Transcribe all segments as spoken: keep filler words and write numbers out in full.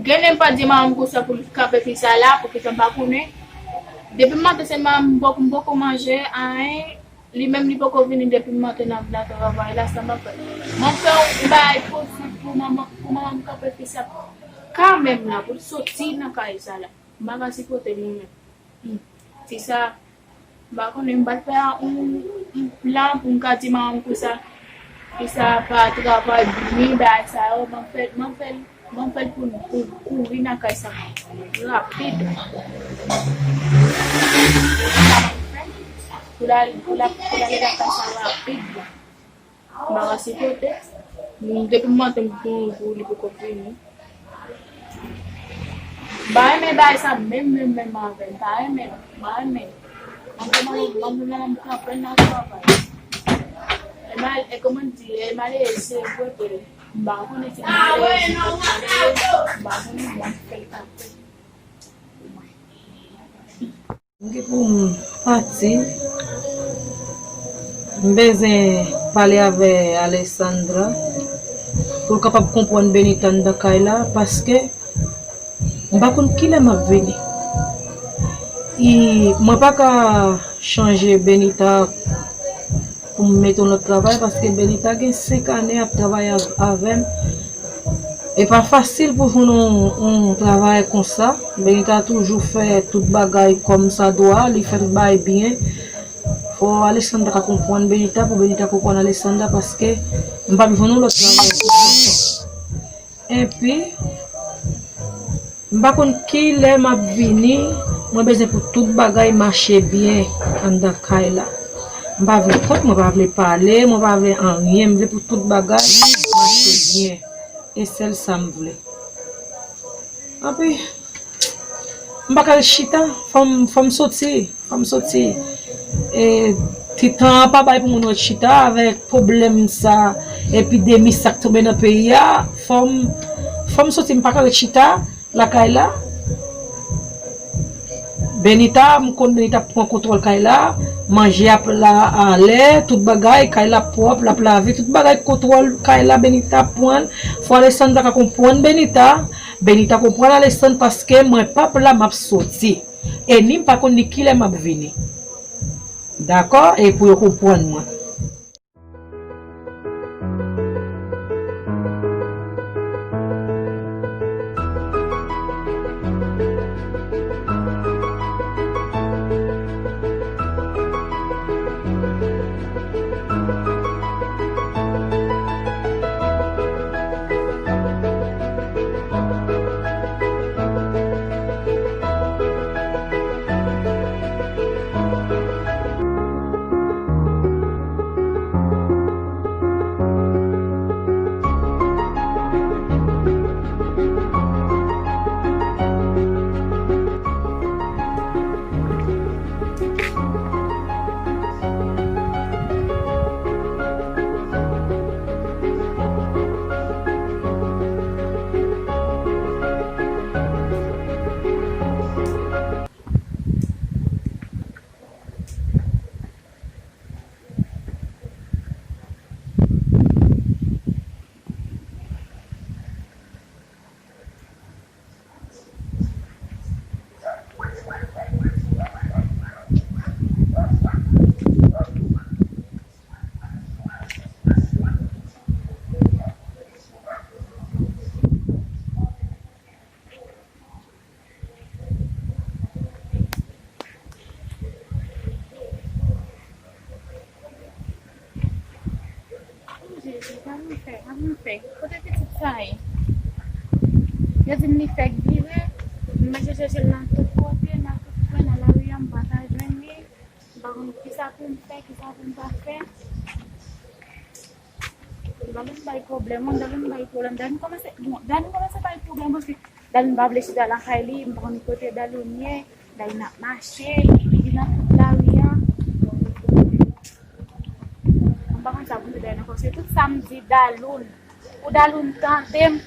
Gen nèg pa di manman m konsa pou l kanpe fi sa la, poukisa m pa konnen. Depi maten se manman m poko, m poko manje, anyen. Li menm li poko vini depi maten nan, nan travay la, sa m ap fè. M ap fè yon bagay posib pou manman, pou manman m kanpe fi sa kanmenm la, pou l soti nan kay sa la. M pa ka sipote l mwen menm. Hmm. Ti sa, m pa konnen, m pral fè yon, yon plan pou m ka di manman m konsa, konsa pa travay, dòmi, bagay sa yo, m ap fè, m ap fè, m ap fè l pou, pou kouri nan kay sa rapid. Pou l al, pou l al, pou l ale nan kay sa rapid. M pa ka sipote. Moun depi maten m konn pou li poko vini. M pa renmen bagay sa menm, menm, menm avè l. M pa renmen, m pa renmen. Mwen kòman, mwen kòman m kanpe nan travay. E mal, e kòman di, e malere se vre vre. M pa konnen si malere, m pa konnen mwen fè l kanpe. M gen pou m pati. M bezwen pale avè Alessandra pou l kapab konprann Benita anndan kay la, paske m pa konn kilè m ap vini. E mwen pa ka chanje Benita pou m mete yon lòt travay, paske Benita gen senk ane ap travay av-, avè m. E pa fasil pou jwenn yon, yon travay konsa. Benita toujou fè tout bagay kòmsadwa, li fè tout bagay byen. Fò Alessandra ka konprann Benita, pou Benita konprann Alessandra, paske m p ap jwenn yon lòt travay konsa. Epi, m pa konn kilè m ap vini, mwen bezwen pou tout bagay mache byen anndan kay la. M pa vle kont, mwen pa vle pale, mwen pa vle anyen, m vle pou tout bagay mache byen. E sèl sa m vle. Epi, m pa ka ret chita, fò m, fò m soti, fò m soti. E, ti tan an pa bay pou moun ret chita avèk pwoblèm sa, epidemi sa k tonbe nan peyi a, fò m, fò m soti, m pa ka ret chita lakay la. Benita, m konn Benita ap pran kontwòl kay la, manje ap la alè, tout bagay, kay la pwòp, l ap lave, tout bagay kontwòl kay la Benita ap pran, fò Alessandra ka konprann Benita, Benita konprann Alessandra paske mwen p ap la, m ap soti. E ni m pa konn ni kilè m ap vini. Dakò? E pou yo konprann mwen. O Jezi, sa m fè, sa m fè. Kote pitit sa ye? Yo di m li fèk vire, m mache chèche l nan tout kote, nan tout kwen, nan lari a, m pa ka jwenn li. M pa konn kisa pou m fè, kisa pou m pa fè. Dalou bay pwoblèm, wi, Dalou bay pwoblèm. Dalou kòmanse, bon, Dalou kòmanse bay pwoblèm paske Dalou pa vle chita lakay li, m pa konn kote Dalou ye, Dalou ap mache, li nan tout lari a. M pa konn sa pou m di Dalou ankò, se tout sa m di Dalou. Pou Dalou tande m,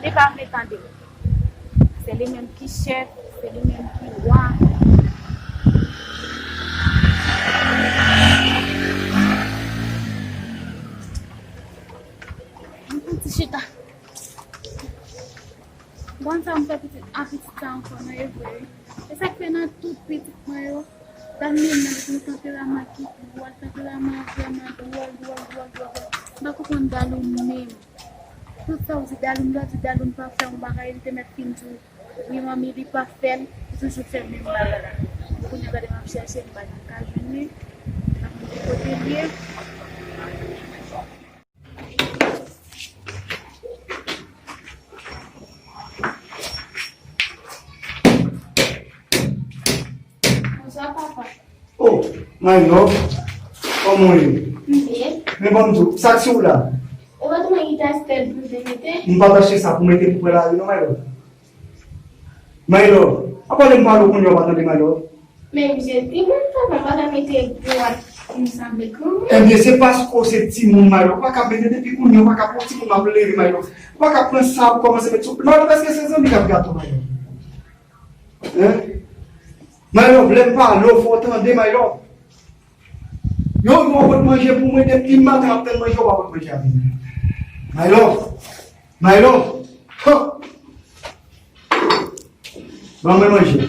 li pa vle tande m. Se li menm ki chèf, se li menm ki wa. M pran ti chita. Bon, E sa k fè nan tout pitit mwen yo, Daloum nan depi nou tanperaman ki dwòl, tanperaman vrèman dwòl, dwòl, dwòl, dwòl, dwòl. M pa konprann Daloum menm. Tout sa w di Daloum, lè w di Daloum pa fè yon bagay, li te mèt fin di w, wi manmi, li pa fè l, li toujou fè menm bagay la. Kounye a gade m ap chèche, m pa janm ka jwenn li, m pa konn ki kote l ye. Bonswa, papa. Oh, my love. Kòman w ye? M byen. Men ban m di w, sa k sou w la? E pa tou mwen ki te achte l pou te mete? M pa t achte sa pou mete pou pran lari non, my love. My love, a pale m pale w kounye a w pa tande, my love. Men m se timoun, papa, m pa ka mete gwo ak m sanble granmoun. Ebyen, se paske w se timoun, my love. Ou pa ka mete depi kounye a, ou pa ka pran timoun m ap leve, my love. Ou pa ka pran sa pou kòmanse met sou. My love, èske se zanmi k ap gate w, my love? Hein? My love, lè m pale w, fò w tande, my love. Yo, yo pot manje pou mwen, depi maten ap tann manje, yo pa pot manje avè m. My love, my love, ha! Ban mwen manje.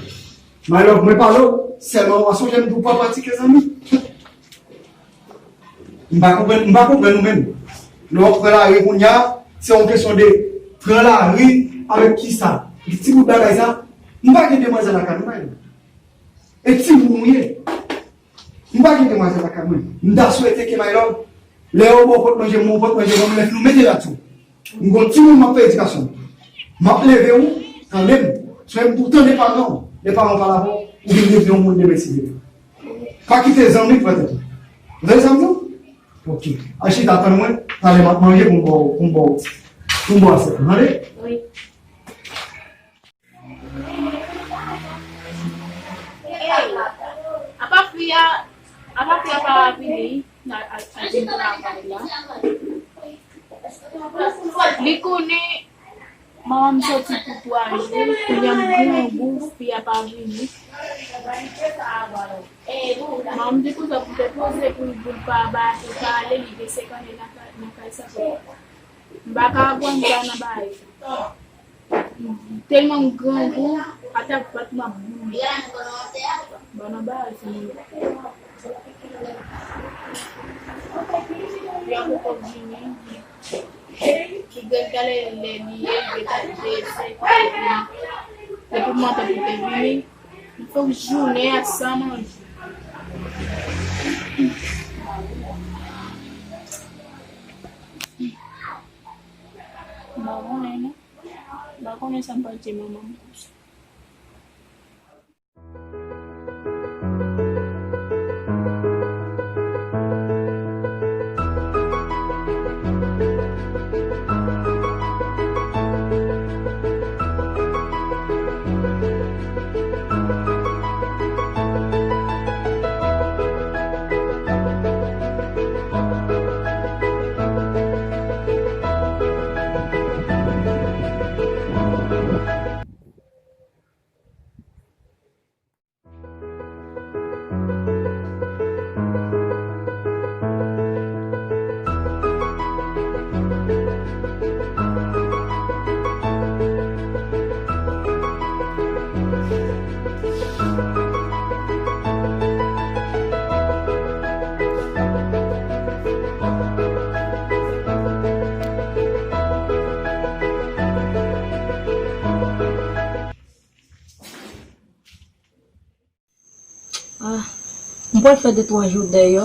My love, mwen pale w, sèlman w pa sonje m di w pa pratike zanmi. M pa konprann, m pa konprann ou menm. Lè w ap pran lari kounye a, se yon kesyon de pran lari avèk kisa? Ti bout bagay sa, m pa gen demwazèl lakay mwen, my love. E timoun ou ye. M pa gen demwazèl lakay mwen. M ta swete ke my love, lè yo ba w pot manje, m ba w pot manje, ban m lèf nou mete la tou. M gon timoun m ap fè edikasyon. M ap leve ou, tande m. Swen m pou tande pa non. Lè paran w pale avè w, ou vin devni yon moun demen si Dye vle. Pa kite zanmi pran tèt ou. Ou tande sa m di w? Ok. Al chita tann mwen, talè m ap manje pou m ba w, pou m ba w, pou m ba w asyèt ou. Tande? Wi. Ey, apa fi a, apa fi a pa vini nan al, al vin travay la? Li konnen manman m soti pou twa jou, kounye a m grangou, fi a pa vini. Manman m te poze pou te poze pou, pou l pa ba, pou l pa ale, li gen senk ane nan kay, nan kay sa. M pa ka konn sa nan bagay sa. Tèlman m grangou, atè ap bat m ap boule. Ban nan bagay sa, moun. Yo poko vini. Li gen talè lè li ye, li gen talè de senk. Depi m antre pou te vini, m fè jounen an san manje. M pa konnen non. M pa konnen sa m pral di manman m konsa. Ah, m pral fè de twa jou dèyè.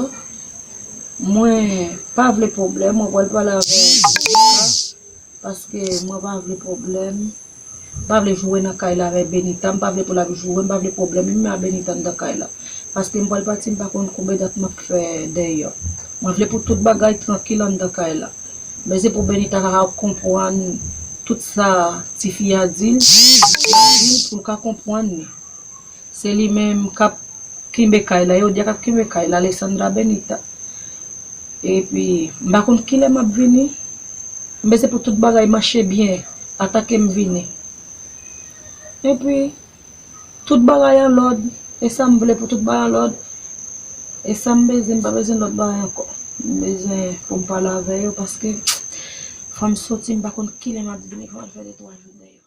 Mwen pa vle pwoblèm, mwen pral pale avè Benita, paske mwen pa vle pwoblèm. M pa vle joure nan kay la avè Benita, m pa vle pou l ap joure, m pa vle pwoblèm, menm a Benita anndan kay la. Paske m pral pati, m pa konn konbyen dat m ap fè dèyè. Mwen vle pou tout bagay trankil anndan kay la. Men se pou Benita ka konprann tout sa tifi a di l, pou l ka konprann li. Se li menm k ap kenbe kay la, Yodia k ap kenbe kay la, Alessandra, Benita. Epi, m pa konn kilè m ap vini, men se pou tout bagay mache byen, ata ke m vini. Epi, tout bagay an lòd, e sa m vle pou tout bagay an lòd, e sa m bezwen, m pa bezwen lòt bagay ankò. M bezwen pou m pale avè yo, paske fò m soti, m pa konn kilè m ap vini, fò m al fè de twa jou dèyè.